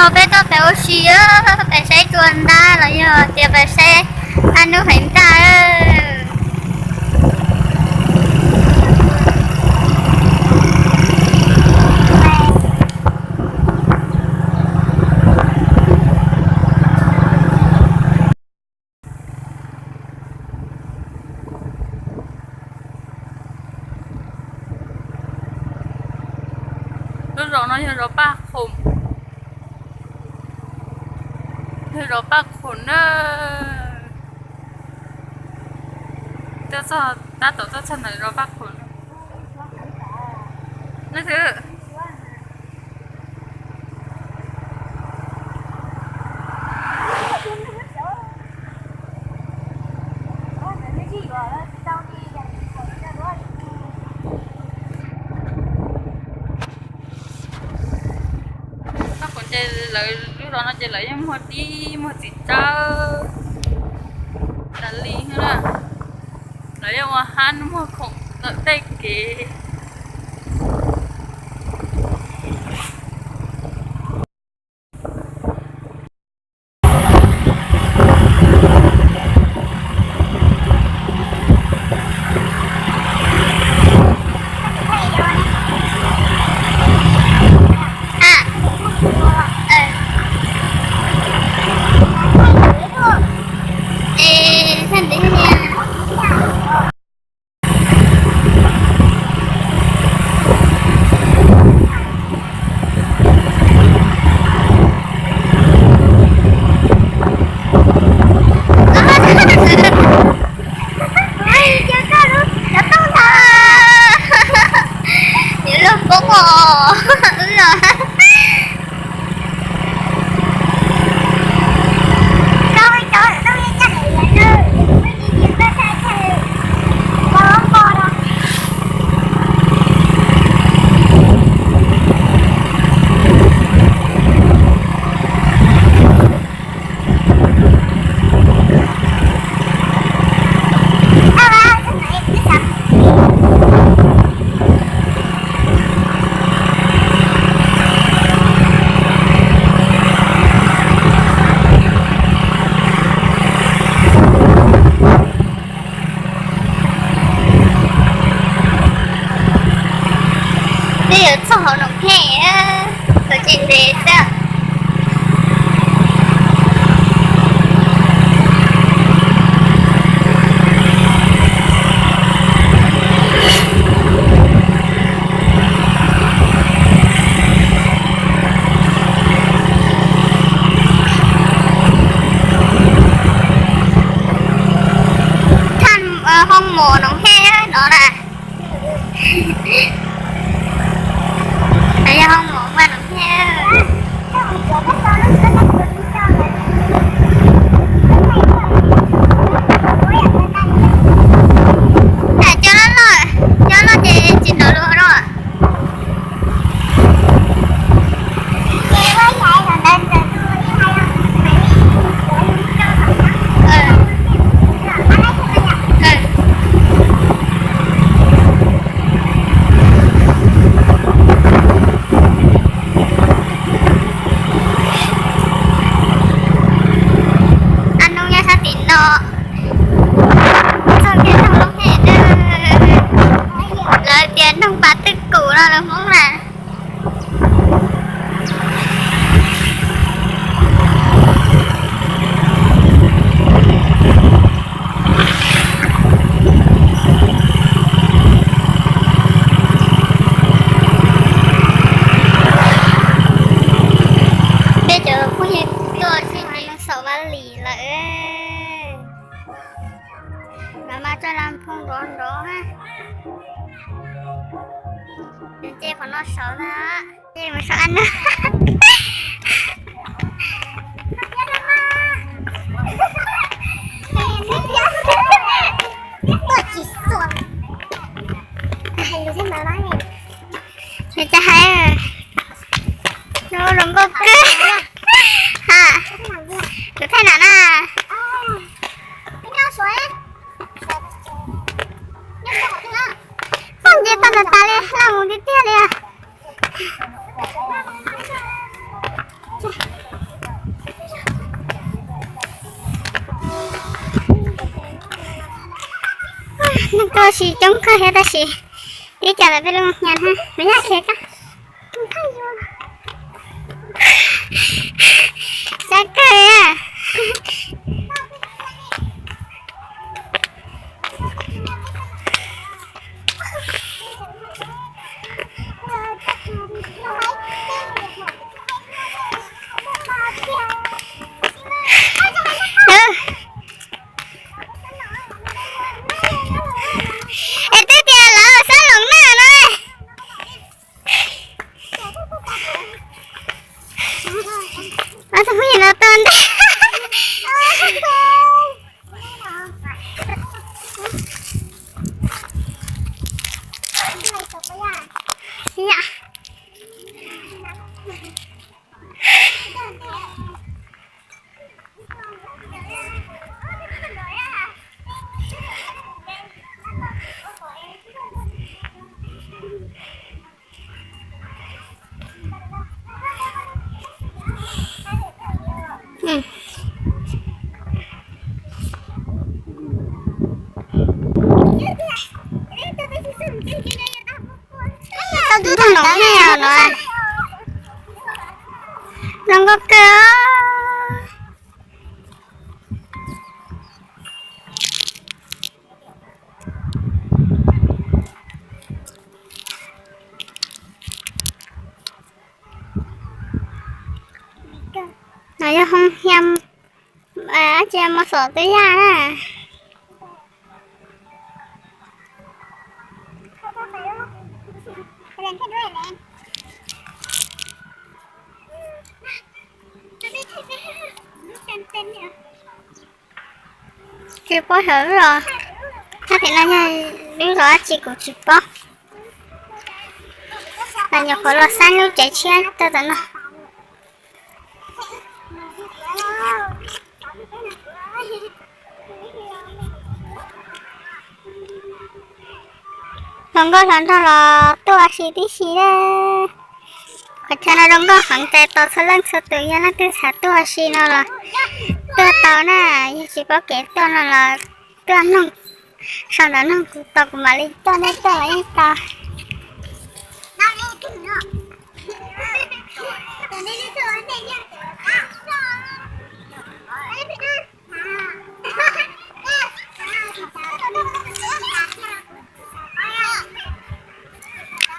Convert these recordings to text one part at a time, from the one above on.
Peb tuaj pem ua si, pem saib cua ntab los yog tias pem saib ab nub heev tag. Lub zos no yog zos Paj Khoom, yog zos Paj Khoom na. Tab tom tuaj txog ntawm zos Paj Khoom. Leej twg? Paj Khoom ces lawv lub zos no ces lawv yeej muag dib muag txiv tsawb tas li na. Lawv yeej ua hab muag khoom ntawm tej kev. Yuav luag poob os wb los. Twb yuav txog hauv Noom Hej, kav tsij ntev xwb. Thaj hoob mos Noom Hej no na. Yog hoob mos Noom Hej. Cov loj loj, cov loj ces tsis nrov lus no. Ab nub nyob sab tim no, txog kiag noog lub hem, lawv tias noog pas twj kum no lawv Hmoob na. Peb cov phooj ywg tuaj sib ntsib xaus Vaj Lis lawm. Mas mas tso las phooj nrov nrov. Ces qhov no saud ntag, ces mus saum ab nub. Tuaj tsis xuas. Nws tsis hais, nws hluas nkauj kawg. Ha, kuv thaij nam na. Poj nce toj tas tas li, laj mus tiag tiag li. Neeg tuaj ua si coob kawg thiab tab sis ib co ntawm peb lub hnyav na, me nyuam khiav koj. Sab kawg. Es twb tias lawv xab loos na no. Ob tug phooj ywg no tuaj ntej. Ntuj no, zoo nkauj kawg. No yog hoo hiam, dab tsi, mos xom twb yaj na. Tsis paub xyov lub zos, tab tim no yog lub zos dab tsi kuv tsis paub. Los nyuam qhuav los xab lub tsev tshiab rau tom no. Hluas nkauj hluas nraug los tuaj ua si tib si na. Qhov chaw no zoo nkauj heev, tos txhua leej txhua tus, yog leej twg xav tuaj ua si no los tuaj tau na, yog tsis paub kev tuaj no los tuaj noog, sau ntawv noog kuv tau, kuv mam li coj nej tuaj los yeej tau.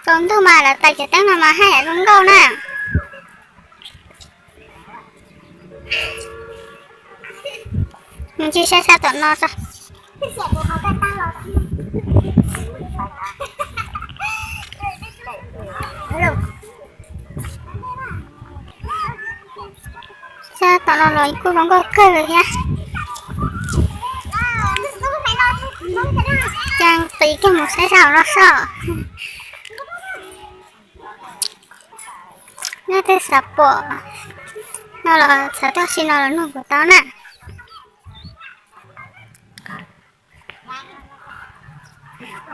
Tsaus ntuj mas lawv tais cov teeb no mas haj yam zoo nkauj na. Mus ntsia sab sab tom no tso. Sab tom no los kuj zoo nkauj kawg li thiab. Ces qis kiag mus saib sab hauv no soj. Leej twg xav pom no los xav tuaj si no los nug kuv tau na.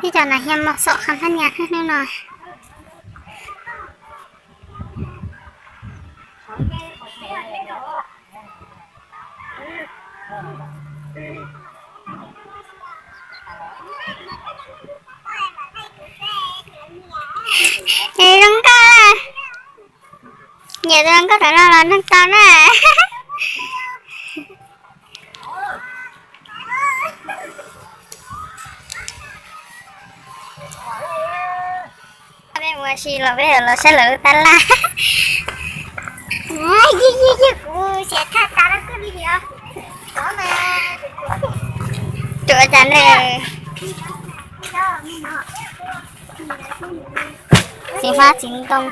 Ib co nas hias mos xom qhov thaj nias hnub no. Es zoo nkauj, nyiam tus zoo nkauj tom no los nug tau na. Peb mus ua si los peb los saib lawv tab laj. Tuav cas ne, txiv hmab txiv ntoo.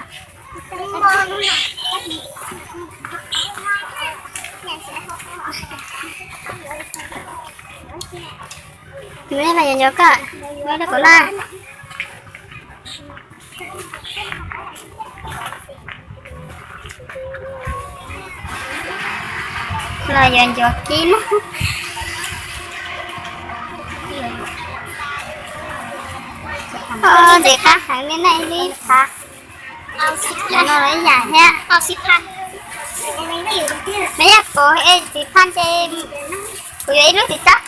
Neb mas yuav ncuav koj, neb rau kuv na. Los yuav ncuav kib na. Ntxim qab heev li na, ib lub phav. Cov no los ib yam thiab. Me yaj pov es txiv phaj ces kuv yuav ib lub txiv txob.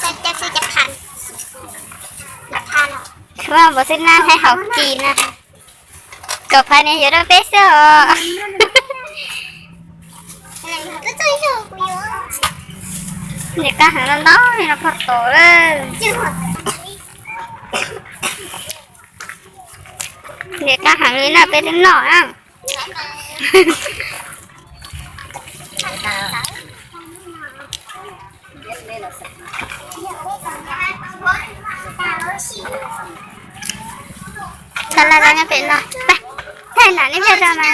Vaj npov xwb na, thaij hauv kis na. Kaum phav ne yuav rau peb xwb os. Nws qab heev no no, no pog tod lawm. Nws qab heev li no peb twb noj na. Txhaj laj nyob pem no, thaij nam nej coj rau mas.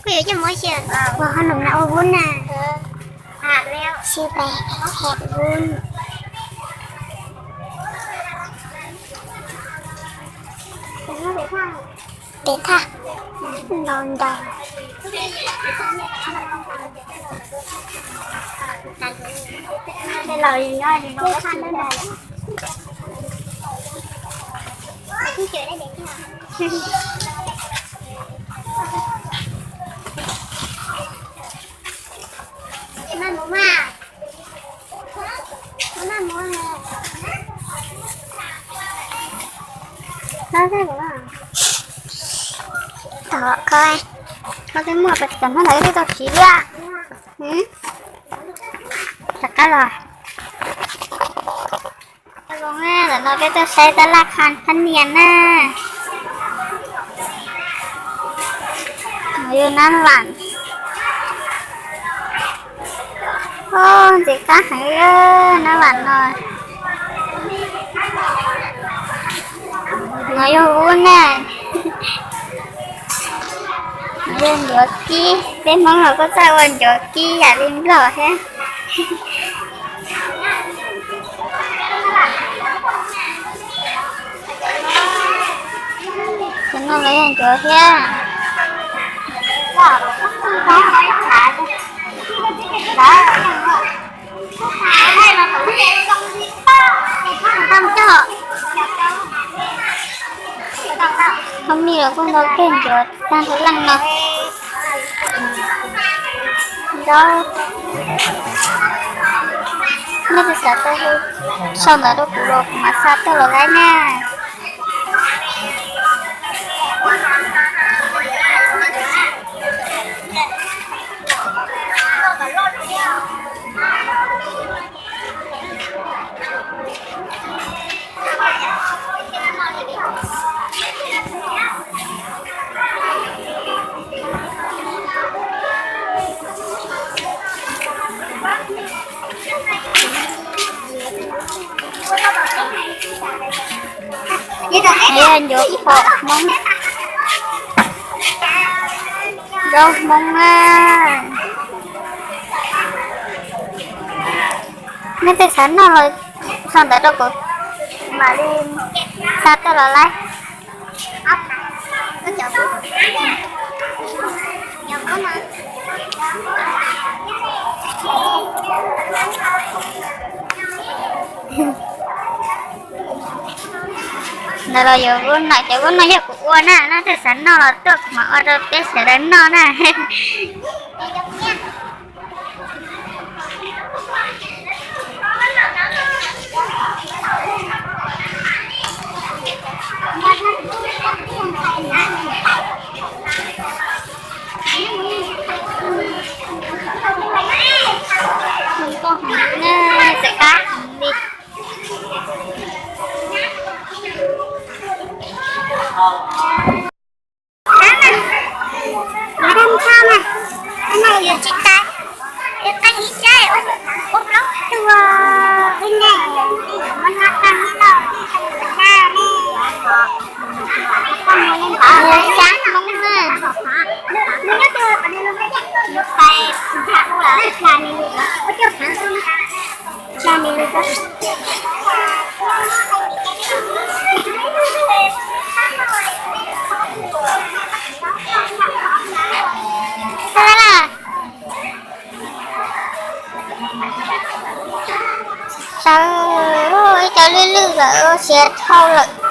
Kuv yuav coj mus ua, ua hauv num na, ua vub na. Sib pais hais vub. Pem thaj ntaus ntaus. Tom koj, koj twb muaj pas tas hnub ntawd twb tau siv li. Rov qab los. Ntawm no peb tuaj saib tab laj qha phab nias na. Yog nab vam. Ntxim qab heev nab vam no. No yog ub na. Yog ncuav kib, peb Hmoob los kuj txawj ua ncuav kib yam li Nplog thiab. Cov no los yog ncuav thiab. Hauv mij los kuj ntau kawg ncuav tag nrho leej no. Ntau. Nej twb xav tau hu sau ntawv rau kuv los kuv mam xa tuaj los laib na. Ncuav phom Hmoob, zaub Hmoob na. Nej twb xav noj los sau ntawv rau kuv, mam li xa tuaj los laib. Ntawd los yuav vub no, cov vub no yog kuv ua na, nej twg xav noj los tuaj kuv mam ua rau peb sawv daws noj na. Txawm qab li. Yuav dab ntxhab na, yuav tsis tas, yuav qeej ib sab, ua plaub tug, ib ne. Xyab Hmoob na. Sawv, ib co lwj lwj lawm, siav dhau lawm.